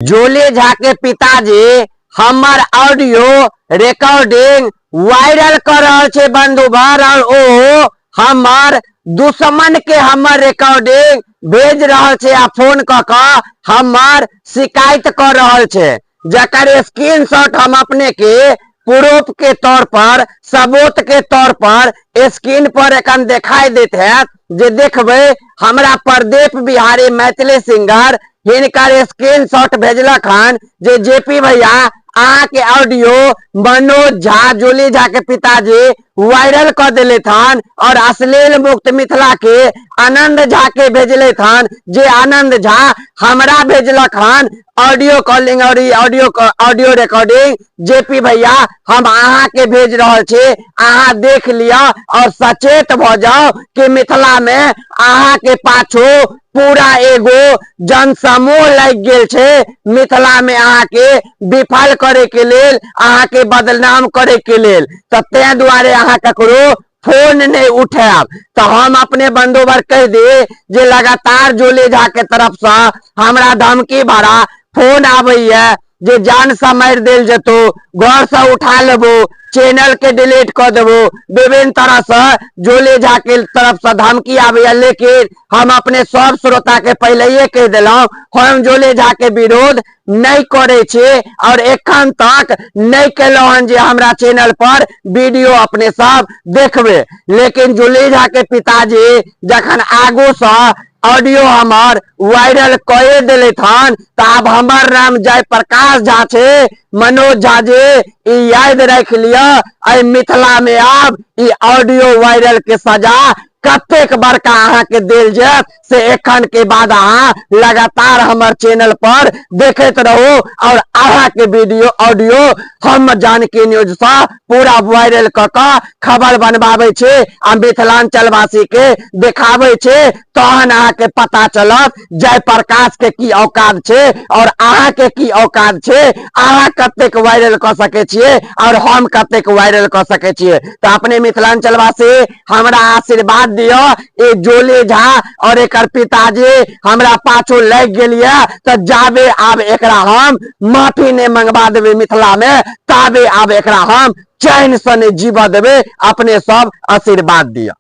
जूली झा के पिताजी हमर ऑडियो रिकॉर्डिंग वायरल कर रहल छै बंधुवर, और ओ हमर दुश्मन के हमर रिकॉर्डिंग भेज रहल छै आ फोन कऽ कऽ हमर शिकायत कऽ रहल छै, जकर स्क्रीनशॉट हम अपने के प्रूफ के तौर पर, सबूत के तौर पर स्क्रीन पर एखन देखाई देत हैत। जे देखबै हमरा प्रदीप बिहारी मैथिली सिंगर हिनकर स्क्रीनशॉट भेजलक हन जे जेपी भैया अहाँके ऑडियो मनोज झा जूली झा के पिताजी वायरल कऽ देले हन और अश्लील मुक्त मिथिला के आनंद झा के भेजले हन, जे आनंद झा हमरा भेजलक हन ऑडियो कॉलिंग और ई ऑडियो ऑडियो रिकॉर्डिंग जेपी भैया हम अहाँ के भेज रहल छी, अहाँ देख लिअ और सचेत भऽ जाउ कि मिथिला में अहाँ के पाछू पूरा एगो जनसमूह लागि गेल छै मिथिला में अहाँ के विफल करे के लेल, अहाँ के बदनाम करे के लेल। तऽ तें दुआरे अहाँ ककरो फोन नहीं उठायब। तो हम अपने बंधुवर कह दी जे लगातार जूली झा के तरफ से हमरा धमकी भरा फोन आबैया जे जान से मारि देल जेतो, घर से उठा लेबो, चैनल के डिलीट कर देबो, विभिन्न तरह से जूली झा के तरफ से धमकी आबैया। लेकिन हम अपने सब श्रोता के पहले ही कह देलहुं, हम जूली झा के विरोध नहीं करे छी और एखन तक नहीं केलहुं हन जे हमरा चैनल पर वीडियो अपने सब देखबे। लेकिन जूली झा के पिताजी जखन आगू से ऑडियो हमर वायरल कए देले हन त आब हमर नाम जयप्रकाश झा छै, मनोज झा जी ई याद राखि लिअ, एहि मिथिला में आब ई ऑडियो वायरल के सजा कतेक बड़का अहाँ के देल जायत से एखन के बाद अहाँ लगातार हमर चैनल पर देखैत रहू और अहाँ के वीडियो ऑडियो हम जानकी न्यूज से पूरा वायरल कऽ कऽ खबर बनबाबै छी आ मिथिलांचल वासी के देखाबै छी, तहन अहाँ के पता चलत जयप्रकाश के की औकात छै और अहाँ के की औकात छै, अहाँ कतेक वायरल कऽ सकै छियै और हम कतेक वायरल कऽ सकै छियै। तऽ अपने मिथिलांचल वासी हमरा आशीर्वाद दिअ, ए जोली झा और एकर पिताजी हमरा पाछू लागि गेल यऽ तऽ जाबे आब एकरा हम माफी नहि मंगवा देबै मिथिला में ताबे आब एकरा हम चैन से नहि जीबऽ देबै। अपने सब आशीर्वाद दिअ।